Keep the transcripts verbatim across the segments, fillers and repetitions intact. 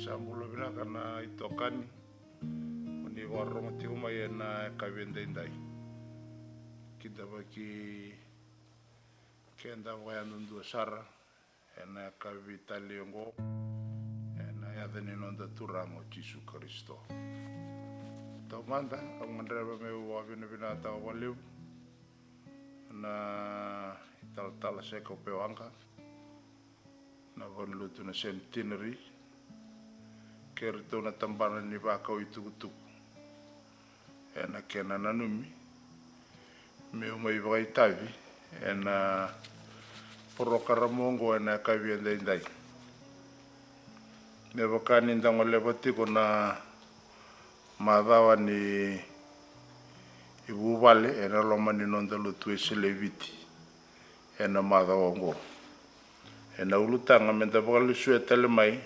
Sa bula vinaka na itokani, mo ni vakarorogo tiko mai ena yakavi edaidai. Kidavaki keda vakayadudua sara ena yakavi talei oqo, ena yaca ni noda Turaga o Jisu Karisito. Taumada, au gadreva meu vakavinavinakataka vakalevu na italatala Seka Upewaqa, na valenilotu na Centenary, kei iratou na tabana ni vakau itukutuku, ena kena nanumi meu mai vakaitavi ena porokaramu oqo ena yakavi edaidai. Me vaka ni da goleva tiko na macawa ni vuvale ena loma ni noda lotu Wesele e Viti ena macawa oqo. Ena ulutaga me da vakalesuya tale mai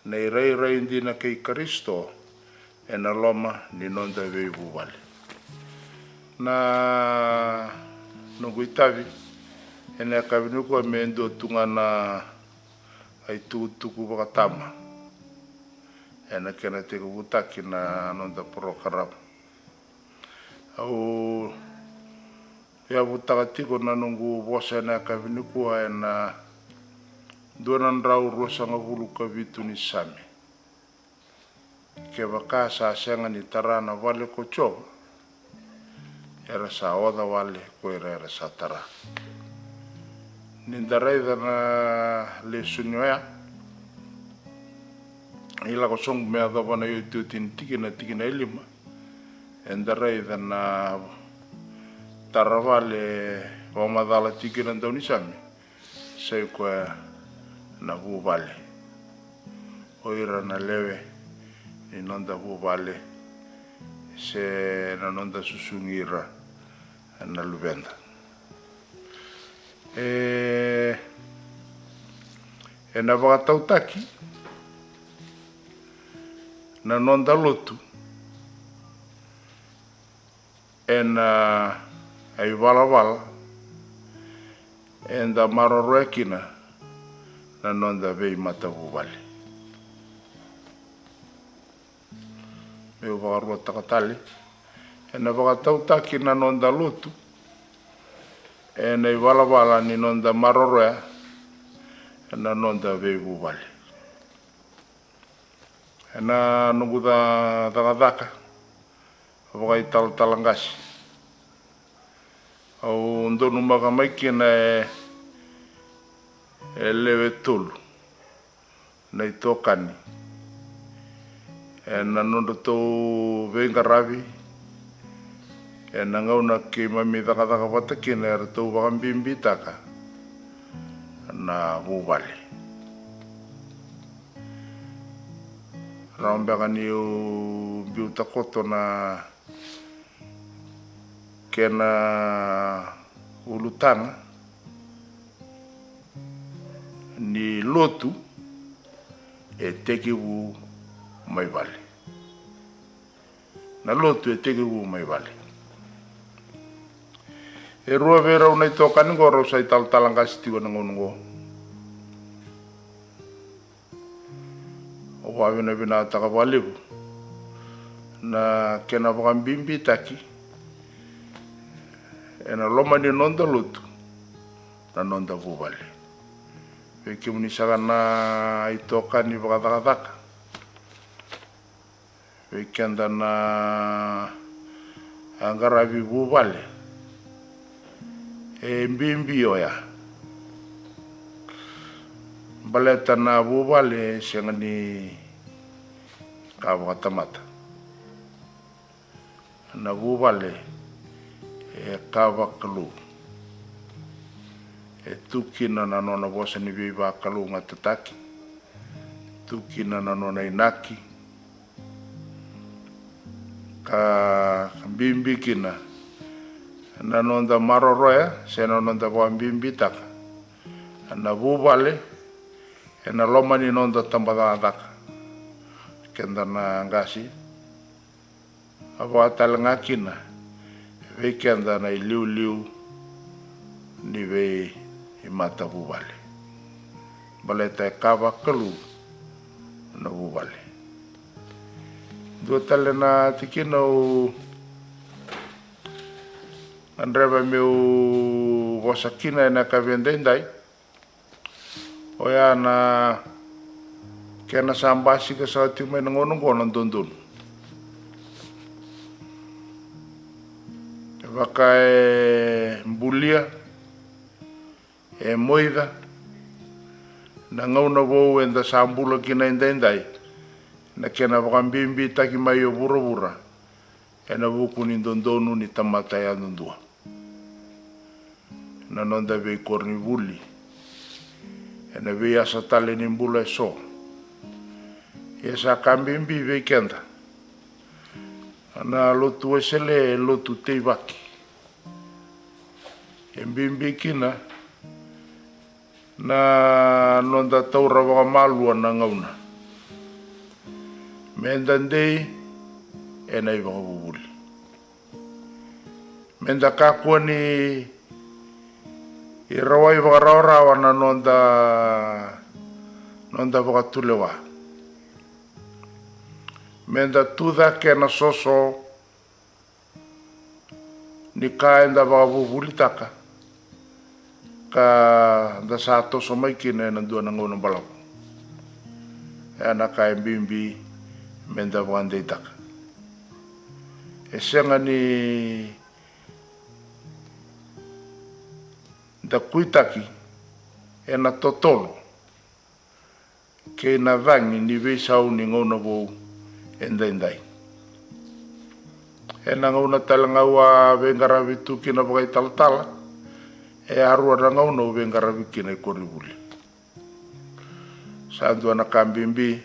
na irairai dina kei Karisito ena loma ni noda veivuvale. Na noqu itavi ena yakavi nikua me dua tu ga na itukutuku vakatama ena kena tekivutaki na noda porokaramu. Au yavutaka tiko na noqu vosa ena yakavi nikua ena dua na drau ruasagavulu ka vitu ni Same. Kevaka sa sega ni tara na vale ko Jiova, era sa oca wale ko ira era sa tara. Ni da raica na lesoni oya, i lako sobu me yacova na iotioti ni tikina, tikina e lima, eda raica na tara vale vakamacala tiko na daunisame, sa i koya na vuvale. O ira na lewe ni noda vuvale, se na noda susugi ira na luveda. E, ena vakatautaki na noda lotu ena ivalavala eda maroroya kina na noda veimatavuvale. Meu vakaruataka tale, ena vakatautaki na noda lotu ena ivalavala ni noda maroroya na noda veivuvale. Ena noqu ca-, cakacaka vakaitalatala qase, au donumaka mai kina e, e lewe tolu na itokani ena nodratou veiqaravi ena gauna keimami cakacaka vata kina, eratou vakabibitaka na vuvale. Rawa beka niu biuta koto na kena ulutaga ni lotu e tekivu mai vale. Na lotu e tekivu mai vale. E rua vei rau na itokani qo rau sa italatala qase tiko ena gauna qo. Au vakavinavinakataka vakalevu na kena vakabibitaki ena loma ni noda lotu na noda vuvale. Vei kemuni saka na itokani vakacakacaka, vei keda na qaravi vuvale, e bibi oya. Baleta na vuvale e sega ni ka vakatamata. Na vuvale e ka vakalou. E tu kina na nona vosa ni veivakalougatataki, tu kina na nona inaki, ka bibi kina na noda maroroya se na noda vakabibitaka na vuvale ena loma ni noda tabacakacaka. Keda na qase, a vaka tale ga kina vei keda na iliuliu ni veimatavuvale. Baleta e ka vakalou na vuvale. Dua tale na tikina au gadreva meu vosa kina ena yakavi edaidai. Oya na kena sa basika saka tiko mai na gauna oqo na dodonu. E vaka e bulia, e moica na gauna vou eda sa bula kina edaidai, na kena vakabibitaki mai o vuravura ena vuku ni dodonu ni tamata yadudua. Na noda veikoronivuli ena veiyasa tale ni bula eso. Ia sa ka bibi vei keda na lotu Wesele, e lotu teivaki. E bibi kina na noda taura vakamalua na gauna meda dei ena ivakavuvuli. Meda kakua ni rawai vakarawarawa na noda, noda vakatulewa. Meda tucake na soso ni ka eda vakavuvulitaka ka da sa toso mai kina ena dua na gauna balavu. Ena ka e bibi meda vakadeitaka. E sega ni da kuitaki ena totolo kei na cagi ni veisau ni gauna vou edaidai. Ena gauna tale ga au a veiqaravi tu kina vakaitalatala, e a rua na gauna au veiqaravi kina i koronivuli. Sa dua na ka bibi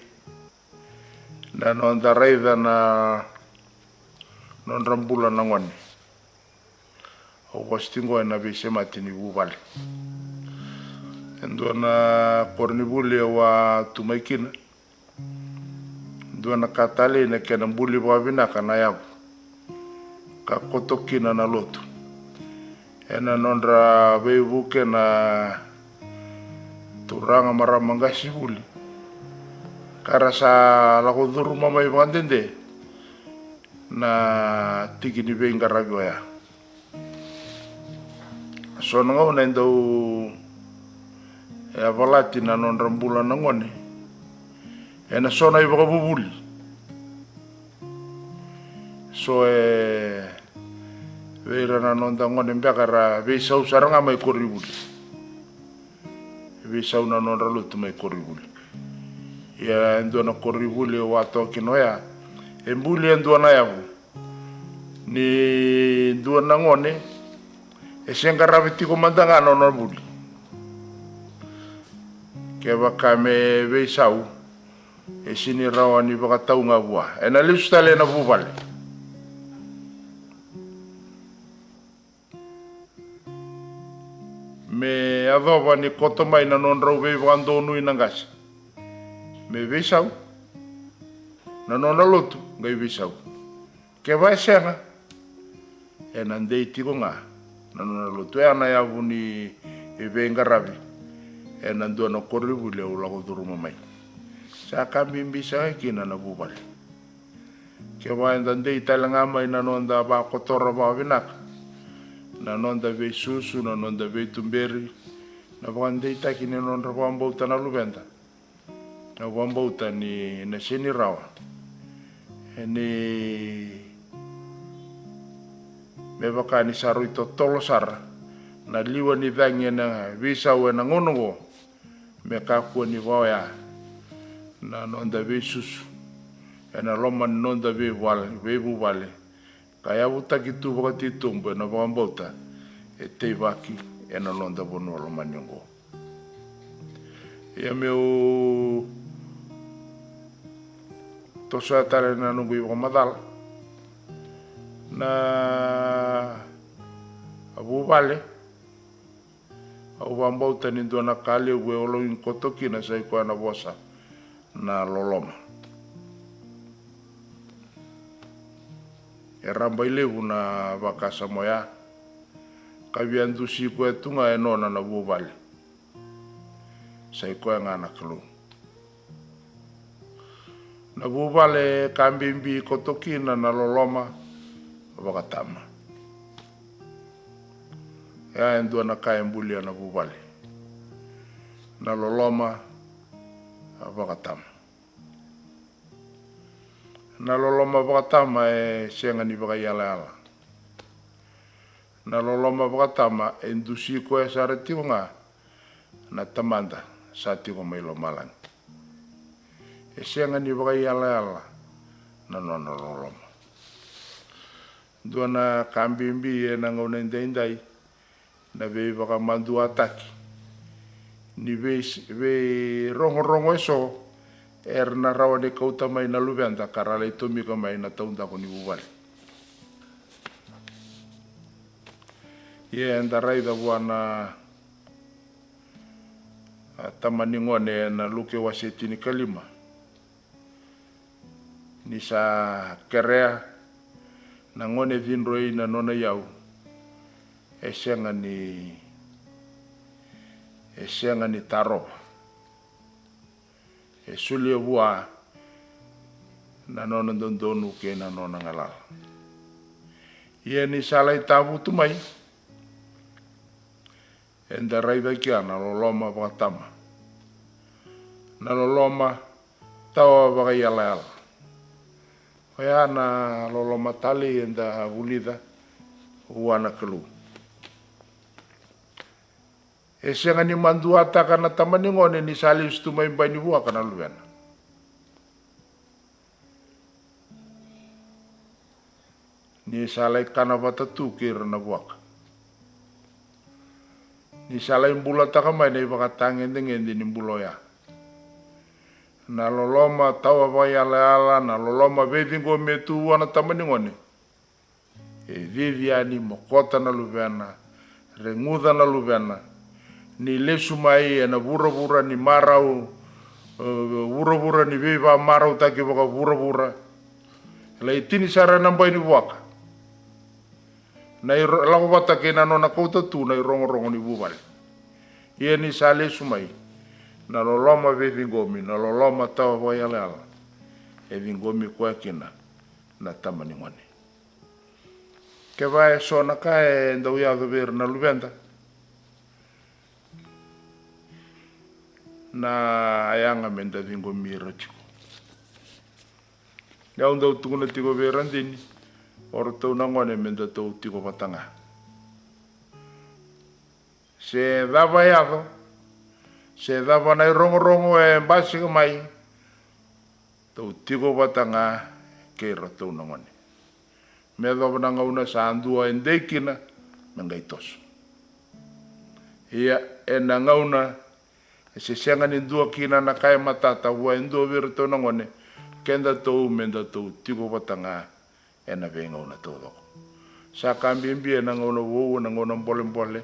na noda raica na nodra bula na gone. Au vosa tiko ena veisemati ni vuvale. E dua na koronivuli au a tu mai kina. Dua na ka talei na kena buli vakavinaka na yavu ka koto kina na lotu. Ena nodra veivuke na turaga, marama, qasenivuli ka ra sa lako curuma mai vakadede na tiki ni veiqaravi oya. So na gauna e dau yavalati na nodra bula na gone ena so na ivakavuvuli. So e vei ira na noda gone beka era veisau sara ga mai koronivuli. E veisau na nodra lotu mai koronivuli. Ia e dua na koronivuli au a toka kina oya, e buli e dua na yavu ni dua na gone e se qaravi tiko mada ga na nona vuli. Kevaka me veisau, e sini rawa ni vakatau ga vua, ena lesu tale ena vuvale. Me yacova ni koto mai na nodrau veivakadonui na qase me veisau, na nona lotu qai veisau. Kevaka e sega, ena dei tiko ga na nona lotu. Oya na yavu ni veiqaravi ena dua na koronivuli au lako curuma mai. Sa ka bibi saka kina na vuvale. Kevaka eda dei tale ga mai na noda vakotora vakavinaka, na noda veisusu, na noda veituberi, na vakadeitaki ni nodra vakabauta na luveda. Au vakabauta ni na sini rawa ni me vaka ni sa rui totolo sara na liwa ni cagi ena veisau ena gauna oqo, me kakua ni vaka oya na noda veisusu ena loma ni noda veivale, veivuvale, ka yavutaki tu vakatitobu ena vakabauta e teivaki ena noda vanua lomani oqo. Ia meu tosoya tale na noqu ivakamacala na vuvale. Au vakabauta ni dua na ka levu e ologi koto kina sa i koya na vosa na loloma. E raba i levu na vakasama oya ka via dusi koya tu ga e nona na vuvale. Sa i koya ga na Kalou. Na vuvale ka bibi koto kina na loloma vakatama. Ya e dua na ka e bulia na vuvale. Na loloma vakatama. Na loloma vakatama e sega ni vakaiyalayala. Na loloma vakatama e dusi koya sara tiko ga na Tamada sa tiko mai lomalagi. E sega ni vakaiyalayala na nona loloma. Dua na ka bibi ena gauna edaidai, na veivakamaduataki ni vei, veirogorogo eso era na rawa ni kauta mai na luveda ka ra lai tomika mai na taudaku ni vuvale. Ia eda raica vua na, a, tama ni gone ena Luke wase tinikalima, ni sa kerea na gone cidroi na nona iyau, e sega ni, e sega ni tarova. E solia vua na nona dodonu kei na nona galala. Ia ni sa lai tavutu mai, eda raica kina na loloma vakatama, na loloma tawa vakaiyalayala. Oya na loloma talei eda vulica vua na Kalou. E sega ni maduataka na tama ni gone ni sa lesu tu mai bai ni vuaka na luvena, ni sa lai kana vata tu kei ira na vuaka, ni sa lai bulataka mai na ivakatagedegede ni bula oya. Na loloma tawa vakaiyalayala, na loloma veiciqomi e tu vua na tama ni gone, e cici yani, mokota na luvena, reguca na luvena, ni lesu mai ena vuravura ni marau, e, vuravura ni veivakamarautaki vakavuravura. E lai tini sara ena bai ni vuaka na iro-, lako vata kei na nona kauta tu na irogorogo ni vuvale. Ia ni sa lesu mai, na loloma veiciqomi, na loloma tawa vakaiyalayala, e ciqomi koya kina na tama ni gone. Kevaka e so na ka e dau yaco vei ira na luveda, na yaga meda ciqomi ira tiko. Au dau tukuna tiko vei ira dina, o ratou na gone, meda tou tiko vata ga. Se cava e yaco, se cava na irogorogo e basika mai, tou tiko vata ga kei iratou na gone. Me yacova na gauna sa dua e dei kina me qai toso. Ia ena gauna e se sega ni dua kina na ka e matata vua e dua vei iratou na gone, kedatou me datou tiko vata ga ena veigauna taucoko. Sa ka bibi ena gauna vou, ena gauna bolebole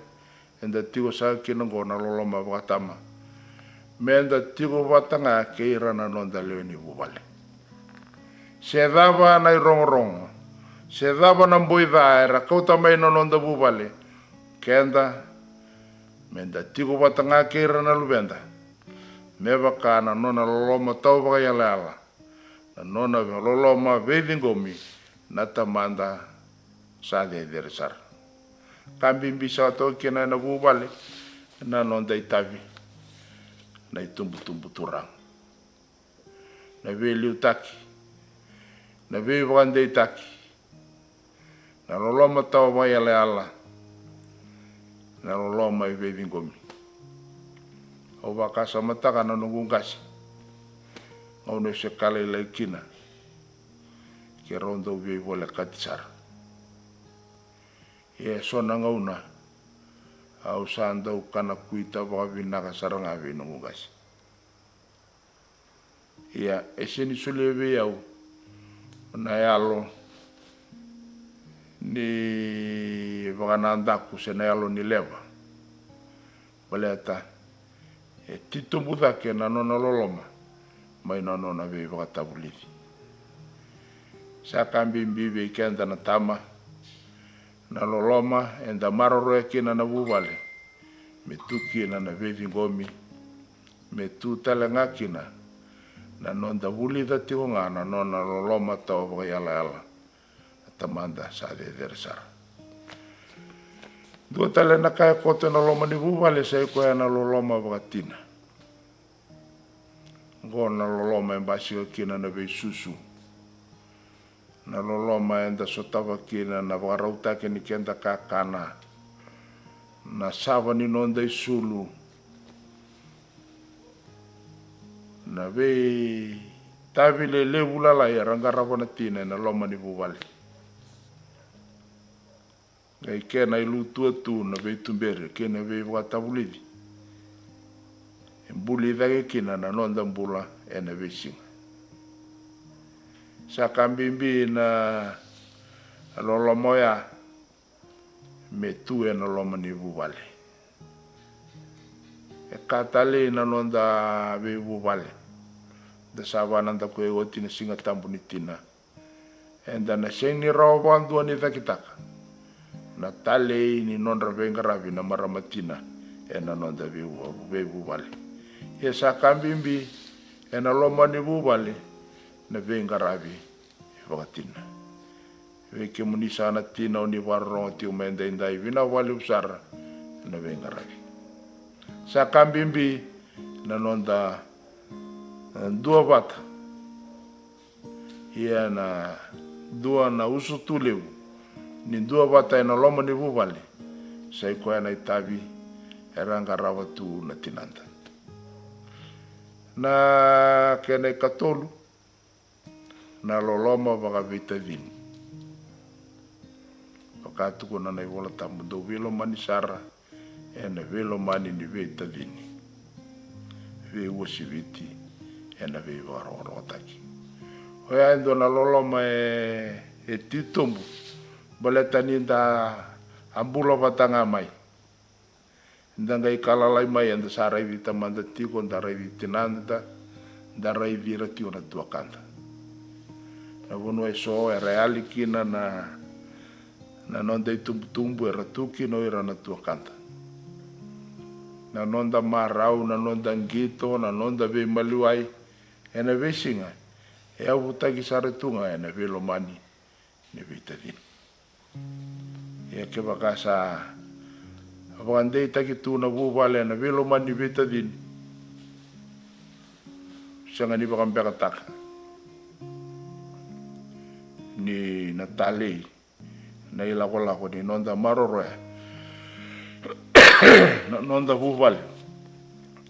eda tiko saka kina oqo, na loloma vakatama. Meda tiko vata ga kei ira na noda lewe ni vuvale. Se cava na irogorogo, se cava na boi ca era kauta mai na noda vuvale, keda meda tiko vata ga kei ira na luveda, me vaka na nona loloma tawa vakaiyalayala, na nona loloma veiciqomi na Tamada sa cecere sara. Ka bibi saka toka kina ena vuvale na noda itavi, na itubutubu turaga, na veiliutaki, na veivakadeitaki, na loloma tawa vakaiyalayala, na loloma e veiciqomi. Au vakasamataka na noqu qase, gauna au se ka lailai kina, keirau dau veivolekati sara. Ia e so na gauna au sa dau kana kuita vakavinaka sara ga vei noqu qase. Ia e sega ni solia vei au na yalo ni vakanadaku se na yalo ni leva. Baleta e titobu cake na nona loloma mai na nona veivakatavulici. Sa ka bibi vei keda na tama, na loloma eda maroroya kina na vuvale, me tu kina na veiciqomi, me tu tale ga kina Na noda vulica tiko ga na nona loloma tawa vakaiyalayala na Tamada sa cecere sara. Dua tale na ka e koto ena loma ni vuvale sa i koya na loloma vakatina. Oqo na loloma e basika kina na veisusu, na loloma eda sotava kina na vakarautaki ni keda kakana, na sava ni noda isulu, na veitavi lelevu lalai era qarava na tina ena loma ni vuvale. Qai kena ilutua tu na veituberi kei na veivakatavulici e buli cake kina na noda bula ena veisiga. Sa ka bibi na loloma oya me tu ena loma ni vuvale. E ka talei na noda veivuvale. Da sa vanada koya oti na Siga Tabu ni tina. Eda na sega ni rawa vakadua ni cakitaka na talei ni nodra veiqaravi na marama tina ena noda veivu-, veivuvale. Ia sa ka bibi ena loma ni vuvale na veiqaravi vakatina. Vei kemuni sa na tina o ni vakarorogo tiko mai edaidai, vinaka vakalevu sara na veiqaravi. Sa ka bibi na noda, e, duavata. Ia na dua na usutu levu ni duavata ena loma ni vuvale sa i koya na itavi era qarava tu na tinada. Na kena ikatolu, na loloma vakaveitacini. Vaka tukuna na iVola Tabu, dou veilomani sara ena veilomani ni veitacini, veiuasiviti ena veivakarokorokotaki. Oya e dua na loloma e, e titobu baleta ni da a bula vata ga mai. Da qai ka lalai mai, eda sa raici tamada tiko, da raici tinada, da raici ira tiko na tuakada. Na vanua eso era yali kina na, na noda itubutubu, era tu kina o ira na tuakada. Na noda marau, na noda qito, na noda veimaliwai ena veisiga e yavutaki sara tu ga ena veilomani ni veitacini. Ia kevaka sa vakadeitaki tu na vuvale ena veilomani ni veitacini, sega ni vakabekataka ni na talei na ilakolako ni noda maroroya na noda vuvale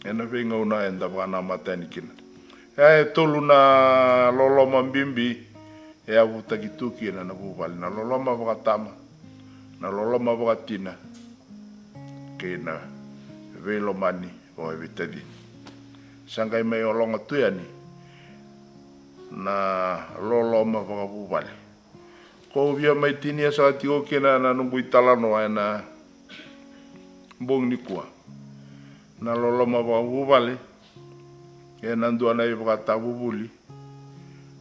ena veigauna eda vakanamata yani kina. E tolu na loloma bibi e yavutaki tu kina na vuvale: na loloma vakatama, na loloma vakatina, kei na veilomani vakaveitacini. Sa qai mai ologa tu yani na loloma vakavuvale. Ko via mai tinia saka tiko kina na noqu italanoa ena bogi nikua. Na loloma vakavuvale ena dua na ivakatavuvuli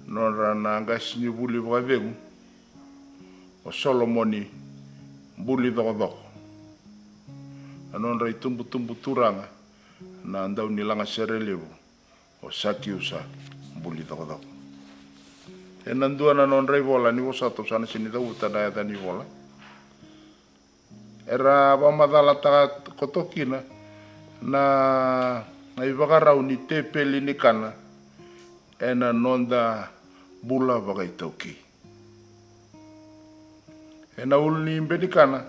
nodra na qasenivuli vakacegu o Solomoni Buli Cokocoko. Na nodra itubutubu turaga na daunilagasere levu o Sakiusa Buli Cokocoko. Ena dua na nodra ivola, ni vosota, au sa na sega ni cavuta na yaca ni vola. Era vakamacalataka koto kina na, na ivakarau ni tepeli ni kana ena noda bula vakaitaukei. Ena ulu ni ibe ni kana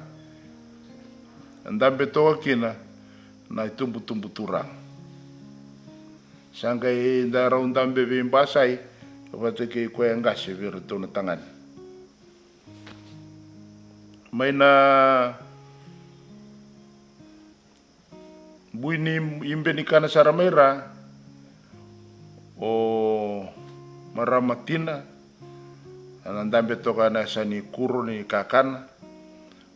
dabe toka kina na itubutubu turaga. Sa qai da rau dabe veibasai vata kei koya e qase vei iratou na tagane. Mai na bui ni ibe ni kana sara mai ra, o marama tina ena dabe toka ena yasa ni kuro ni kakana.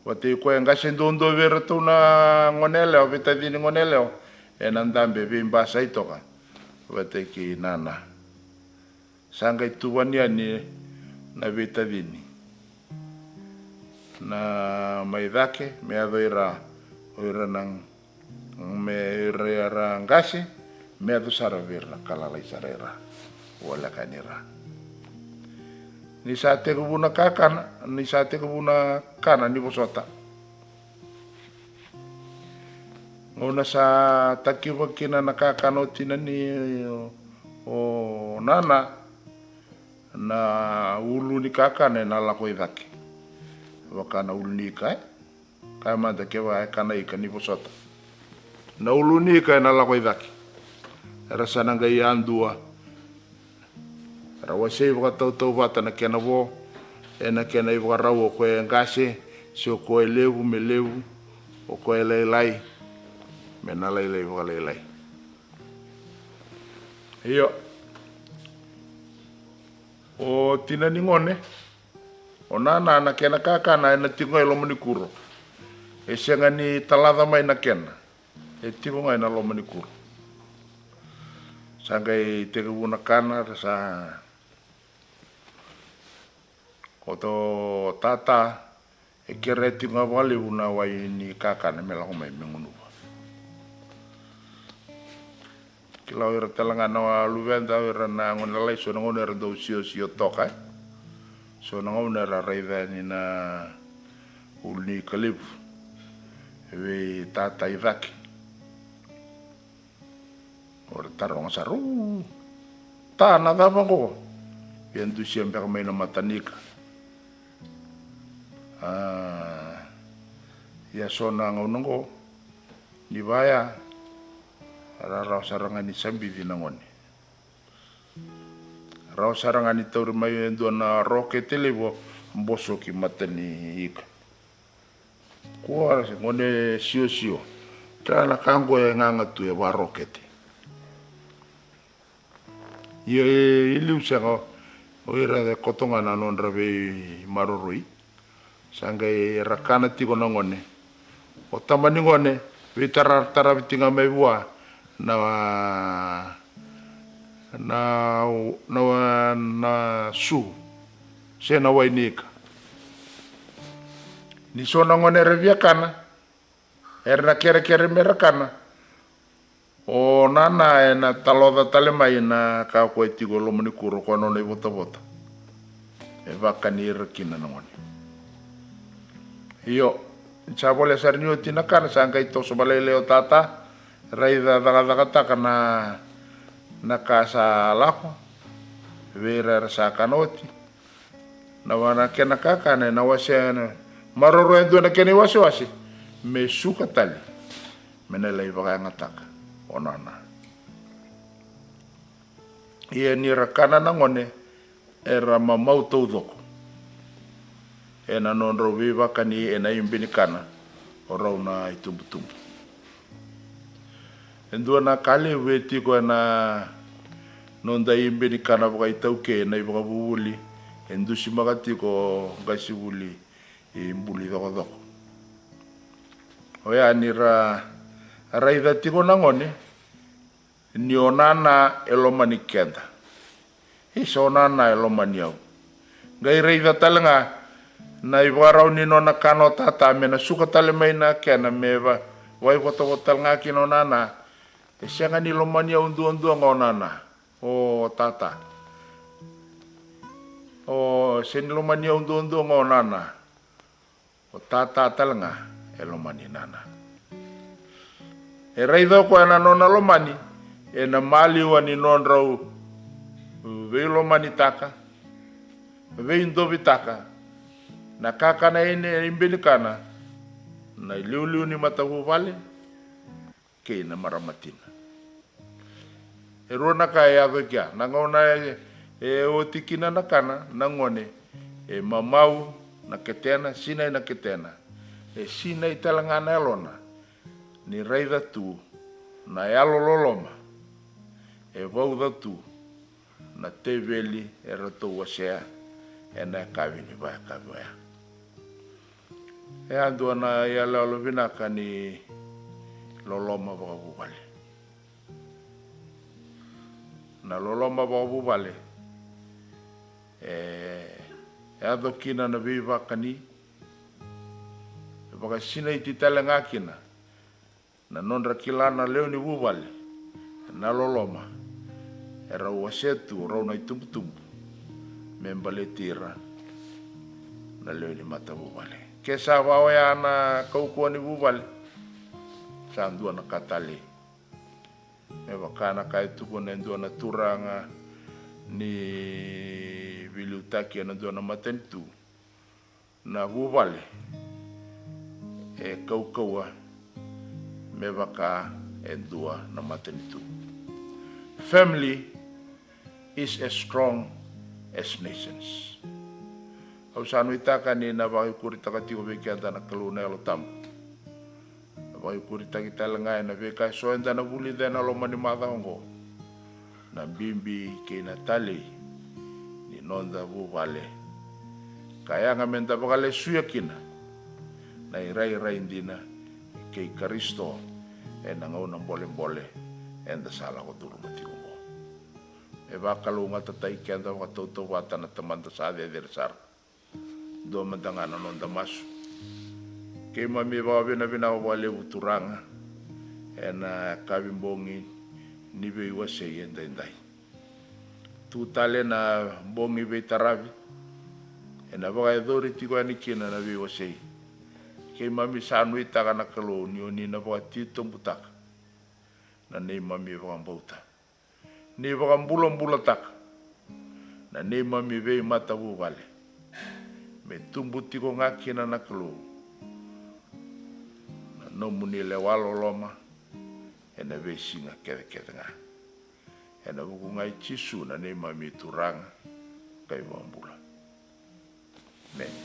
Vata kei koya e qase duadua vei iratou na gone yalewa, veitacini gone yalewa, ena dabe veibasai toka vata kei nana. Sa qai tuvani yani na veitacini na mai cake me yaco ira, o ira na, me ira, ira qase, me yaco sara vei ira na ka lalai sara ira. voleka yani ra. Ni sa tekivu na kakana, ni sa tekivu na kana ni vosota. Gauna sa takiva kina na kakana o tina ni o nana, na ulu ni kakana ena lako i cake. Vaka na ulu ni ika, e? Kaya mada kevaka e kana ika ni vosota. Na ulu ni ika ena lako i cake. Era sa na qai yadua. Era wasei vakatautauvata na kena vo, ena kena ivakarau o koya e qase, se o koya e levu me levu, o koya e lailai me na lailai vakalailai. Io. O tina ni gone, o nana na kena kakana ena tiko ga e loma ni kuro. E sega ni talaca mai na kena. E tiko ga ena loma ni kuro. Sa qai tekivu na kana, ra sa, o tata e kerea tiko ga vakalevu na wai ni kakana me lako mai me gunuva. Kila o ira tale ga na luveda, o ira na gone lalai, so na gauna era dau siosio toka, e? So na gauna era raica yani na ulu ni ika levu vei tata i cake. O ira taroga sara, u, ta, na cava oqo? Ia dusia beka mai na mata ni ika. A, ia so na gauna oqo ni vaya, ra rawa sara ga ni sabici na gone. Rawa sara ga ni tauri mai e dua na rokete levu, bosoki mata ni ika. Kua, gone siosio. Kila na ka oqo e gaga tu e vakarokete. Io, e, e liu sega, o ira e koto ga na nodra veimaroroi. Sa qai ra kana tiko na gone. O tama ni gone, veitarataravi tiko ga mai vua na, na, na, na su se na wai ni ika. Ni so na gone era via kana, era na kerekere me ra kana. O nana ena taloca tale mai na ka koya e tiko e loma ni kuro, koya nona ivotavota. E vakani ira kina na gone. Io, sa voleka sara ni oti na kana, sa qai toso vakalailai o tata, raica cakacakataka na, na ka sa lako vei ira era sa kana oti. Na va na kena kakana ena wasea, na maroroya e dua na kena iwasewase me suka tale, me na lai vakayagataka o nana. Ia ni ra kana na gone, era mamau taucoko ena nodrau veivakani ena ibe ni kana o rau na itubutubu. E dua na ka levu e tiko ena noda ibe ni kana vakaitaukei ena ivakavuvuli, e dusimaka tiko o qasenivuli i buli cokocoko. Oya ni ra raica tiko na gone ni o nana e lomani keda. Isa, o nana e lomani au. Qai raica tale ga na ivakarau ni nona kana o tata me na suka tale mai na kena me va, vakaivotavota tale ga kina o nana. E sega ni lomani au duadua ga o nana, o tata. O, sega ni lomani au duadua ga o nana. O tata tale ga e lomani nana. E raica o koya na nona lomani ena maliwa ni nodrau veilomanitaka, veidovitaka na kakana ena ibe ni kana, na iliuliu ni matavuvale kei na marama tina. E rua na ka e yaco i kea. Na gauna e, e oti kina na kana, na gone e mamau na ketena, sinai na ketena. E sinai tale ga na yalona ni raica tu na yalololoma e vauca tu na teveli e ratou wasea ena yakavi ni vakayakavi oya. E a dua na iyaloyalo vinaka ni loloma vakavuvale. Na loloma vakavuvale e yaco kina na veivakani, e vakasinaiti tale ga kina na nodra kila na lewe ni vuvale na loloma e rau wasea tu rau na itubutubu me baleti ira na lewe ni matavuvale. Ke sa va oya na kaukauwa ni vuvale, sa dua na ka talei. Me vaka na ka e tukuna e dua na turaga ni veiliutaki ena dua na matanitu, na vuvale e kaukauwa me vaka e dua na matanitu. Family is as strong as nations. Au sa nuitaka ni na vakaikuritaka tiko vei keda na Kalou na Yalo Tabu. Na vakaikuritaki tale ga ena veika eso eda na vulica ena loma ni macawa oqo, na bibi kei na talei ni noda vuvale, ka yaga meda vakalesuya kina na irairai dina kei Karisito ena gauna bolebole eda sa lako curuma tiko oqo. E vakalougatataki keda vakatautauvata na Tamada sa cecere sara. Dua mada ga na noda masu. Keimami vakavinavinaka vakalevu Turaga ena yakavi bogi ni veiwasei edaidai. Tu tale na bogi veitaravi ena vakayacori tiko yani kina na veiwasei. Keimami sa nuitaka na Kalou ni oni na vakatitobutaka na neimami vakabauta, ni vakabulabulataka na neimami veimatavuvale, me tubu tiko ga kina na Kalou na nomuni lewa loloma ena veisiga kecekece ga. Ena vuku ga i Jisu na neimami Turaga ka iVakabula. Emeni.